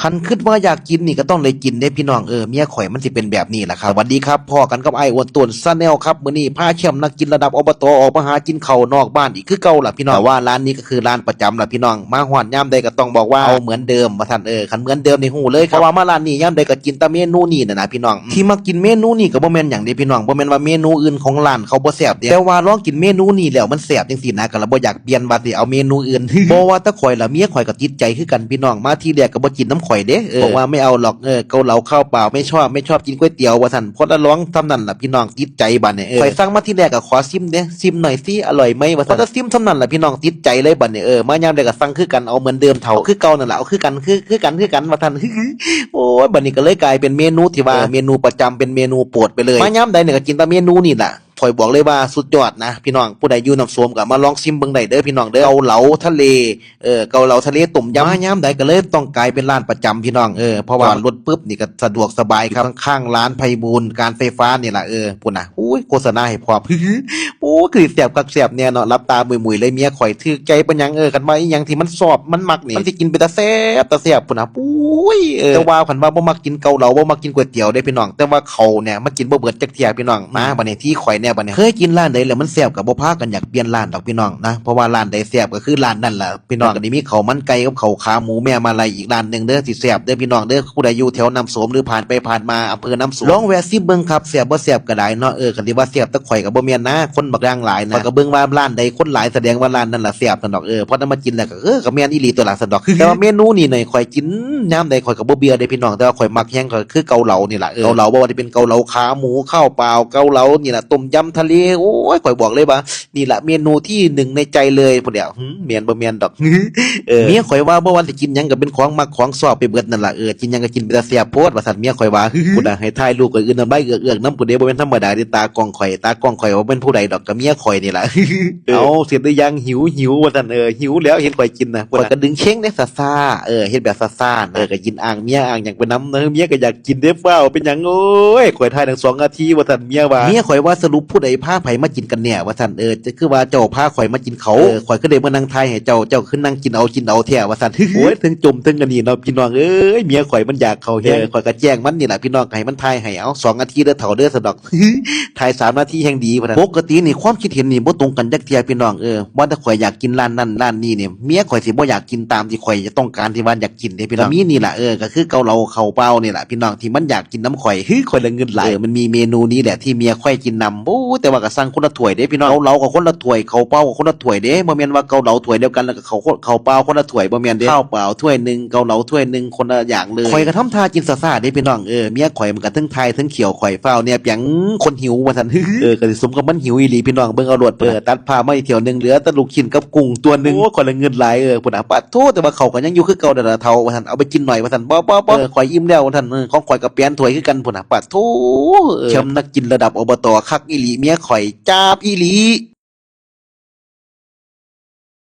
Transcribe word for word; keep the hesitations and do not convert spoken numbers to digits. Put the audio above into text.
คันคิดว่าอยากกินนี่ก็ต้องได้กินเด้พี่น้อง เออ เมียข่อยมันสิเป็นแบบนี้ล่ะครับ สวัสดีครับ พ้อกันกับอ้ายอ้วนต้น Channel ครับ มื้อนี้พาแชมป์นักกินระดับ อบต ออกมาหากินข้าวนอกบ้านอีกคือเก่าล่ะพี่น้อง แต่ว่าร้านนี้ก็คือร้านประจำล่ะพี่น้อง มาฮอดยามใดก็ต้องบอกว่าเอาเหมือนเดิม ว่าซั่น เออ คันเหมือนเดิมนี่ฮู้เลยครับ เพราะว่ามาร้านนี้ยามใดก็กินแต่เมนูนี้น่ะนะพี่น้อง ที่มากินเมนูนี้ก็บ่แม่นหยังเด้พี่น้อง บ่แม่นว่าเมนูอื่นของร้านเขาบ่แซ่บเด้ แต่ว่าลองกินเมนูนี้แล้วมันแซ่บจังซี่นะ ก็เลยบ่อยากเปลี่ยน ว่าสิเอาเมนูอื่น บ่ว่าแต่ข่อยล่ะ เมียข่อยก็ติดใจคือกันพี่น้อง มาทีแรกก็บ่กินนำข่อยเด้ เออ บอกว่าไม่เอาหรอก เออ เกาเหลาข้าวเปล่าไม่ชอบ ไม่ชอบกินก๋วยเตี๋ยว ว่าซั่น พอได้ลองส่ำนั้นล่ะพี่น้อง ติดใจบัดนี้ เออ ข่อยสั่งมาทีแรกก็ขอซิมเด้ ซิมหน่อยสิ อร่อยไหม ว่าซั่น พอได้ซิมส่ำนั้นล่ะพี่น้อง ติดใจเลยบัดนี้ เออ มายามใดก็สั่งคือกัน เอาเหมือนเดิมเฒ่า คือเก่านั่นล่ะ เอาคือกัน คือ คือกัน คือกัน ว่าซั่น โอ้ย บัดนี้ก็เลยกลายเป็นเมนูที่ว่า เออ เมนูประจำ เป็นเมนูโปรดไปเลย มายามใดเนี่ยก็กินแต่เมนูนี่ล่ะ ข่อยบอกเลยว่าสุดยอดนะพี่น้อง ผู้ใดอยู่น้ำส้มก็มาลองซิมเบิ่งได้เด้อพี่น้องเด้อ เกาเหลาทะเล เออ เกาเหลาทะเลต้มยำ มายามใดก็เลยต้องกลายเป็นร้านประจำพี่น้อง เออ เพราะว่าจอดรถปุ๊บนี่ก็สะดวกสบายครับ ข้างๆร้านไพบูลย์การไฟฟ้านี่ล่ะ เออ พู้นน่ะ อุ้ย โฆษณาให้พร้อม โอ้ คือแซ่บคักแซ่บแน่เนาะ หลับตามุยๆเลย เมียข่อยถืกใจปานหยัง เออ คันว่าอีหยังที่มันชอบ มันมักนี่ มันสิกินเป็นตาแซ่บ ตาแซ่บพู้นน่ะ ปุ้ย เออ แต่ว่าคันว่าบ่มักกินเกาเหลา บ่มักกินก๋วยเตี๋ยวเด้พี่น้อง แต่ว่าเขาเนี่ยมากินบ่เบิดจักเทื่อพี่น้อง มาบัดนี้ที่ข่อยแน่บัดนี้ เคยกินร้านใดแล้วมันแซ่บก็บ่พากันอยากเปลี่ยนร้านดอกพี่น้องนะ เพราะว่าร้านใดแซ่บก็คือร้านนั่นล่ะพี่น้อง ก็ได้มีข้าวมันไก่กับข้าวขาหมูแม่มาลัยอีกร้านหนึ่งเด้อ สิแซ่บเด้อพี่น้องเด้อ ผู้ใดอยู่แถวน้ำส้มหรือผ่านไปผ่านมาอำเภอน้ำส้ม ลองแวะซิมเบิ่งครับ แซ่บบ่แซ่บก็ได้เนาะ เออ คันสิว่าแซ่บแต่ข่อยก็บ่แม่นนะ คนบักอย่างหลายนะ ข้อยก็เบิ่งว่าร้านใดคนหลายแสดงว่าร้านนั้นล่ะแซ่บซั่นดอก เออ พอได้มากินแล้วก็ เออ ก็แม่นอีหลีตัวล่ะซั่นดอก แต่ว่าเมนูนี่หน่อยข่อยกินยามใดข่อยก็บ่เบื่อเด้พี่น้อง แต่ว่าข่อยมักแฮงก็คือเกาเหลานี่ล่ะ เออ เกาเหลา บ่ว่าจะเป็นเกาเหลาขาหมู ข้าวเปล่า เกาเหลานี่ล่ะ ต้มยำทะเล โอ้ย ข่อยบอกเลยว่า นี่ล่ะเมนูที่หนึ่งในใจเลยพู้นแหล้ว หึ แม่นบ่แม่นดอก เออ เมียข่อยว่าบ่ว่าสิกินหยังก็เป็นของมักของชอบไปเบิดนั่นล่ะ เออ กินหยังก็กินเป็นตาแซ่บโพด ว่าซั่น เมียข่อยว่า พู้นน่ะ ให้ถ่ายรูปก็อืดน้ำลายเอือกๆนำพู้นเด้ บ่แม่นธรรมดาเด้ ตากล้องข่อย ตากล้องข่อยว่าเป็นผู้ใดดอก ก็เมียข่อยนี่ล่ะ เออ เอา เสร็จหรือยัง หิว หิว ว่าซั่น เออ หิวแล้วเห็นข่อยกินน่ะ พู้นน่ะ ข่อยก็ดึงเค้งเด้ ซ่าๆ เออ เฮ็ดแบบซ่าๆนะ เออ ก็กินอ้างเมียอ้างหยังไปนำนะ เมียก็อยากกินเด้ ฟ้าวเป็นหยัง โอ้ย ข่อยถ่ายตั้งสองนาที ว่าซั่น เมียว่า เมียข่อยว่า สรุปผู้ใดพาไผมากินกันแน่ ว่าซั่น เออ จะคือว่าเจ้าพาข่อยมากินเขา เออ ข่อยคือได้มานั่งถ่ายให้เจ้า เจ้าคือนั่งกินเอากินเอาแท้ ว่าซั่น โอ้ย เทิงจมเทิงอันนี้เนาะ พี่น้องเอ้ย เมียข่อยมันอยากเขาแฮง เออ ข่อยก็แจ้งมันนี่ล่ะ พี่น้อง ให้มันถ่ายให้ เอา สองนาทีเด้อเฒ่าเด้อ ซั่นดอก ถ่ายสามนาทีแฮงดี ว่าซั่น ปกตินี่ความคิดเห็นนี่บ่ตรงกันจักเทื่อ พี่น้อง เออ ว่าแต่ข่อยอยากกินร้านนั้นร้านนี้นี่ เมียข่อยสิบ่อยากกินตามที่ข่อยจะต้องการที่ว่าอยากกินเด้พี่น้อง ก็มีนี่ล่ะ เออ ก็คือเกาเหลาข้าวเปล่านี่ล่ะพี่น้อง ที่มันอยากกินนำข่อย เฮ้ย ข่อยละงึดหลาย เออ มันมีเมนูนี้แหละที่เมียข่อยกินนำ โอ้ แต่ว่าก็สั่งคนละถ้วยเด้พี่น้อง เกาเหลาก็คนละถ้วย ข้าวเปล่าก็คนละถ้วยเด้ บ่แม่นว่าเกาเหลาถ้วยเดียวกันแล้วก็ข้าว ข้าวเปล่าคนละถ้วย บ่แม่นเด้ ข้าวเปล่าถ้วยหนึ่ง เกาเหลาถ้วยหนึ่ง คนละอย่างเลย ข่อยก็ทำท่ากินซ่าๆเด้พี่น้อง เออ เมียข่อยมันก็เทิงถ่ายเทิงเคี้ยวข่อย ฟ้าวแหน่เปียง คนหิว ว่าซั่น เออ ก็สิสมกับมันหิวอีหลีพี่น้อง เบิ่งเอาโลด เออ ตัดภาพมาอีกเที่ยวหนึ่ง เหลือแต่ลูกชิ้นกับกุ้งตัวหนึ่ง โอ้ ข่อยละงึดหลาย เออ พู้นน่ะ ปาดโธ่ แต่ว่าข้าวก็ยังอยู่คือเก่านั่นล่ะเฒ่า ว่าซั่น เอาไปกินหน่อย ว่าซั่น บ่ บ่ บ่ เออ ข่อยอิ่มแล้ว ว่าซั่น เออ ของข่อยก็เปลี่ยนถ้วยคือกัน พู้นน่ะ ปาดโธ่ เออ แชมป์นักกินระดับ อบต คักอีหลี เมียข่อยจาบอีหลี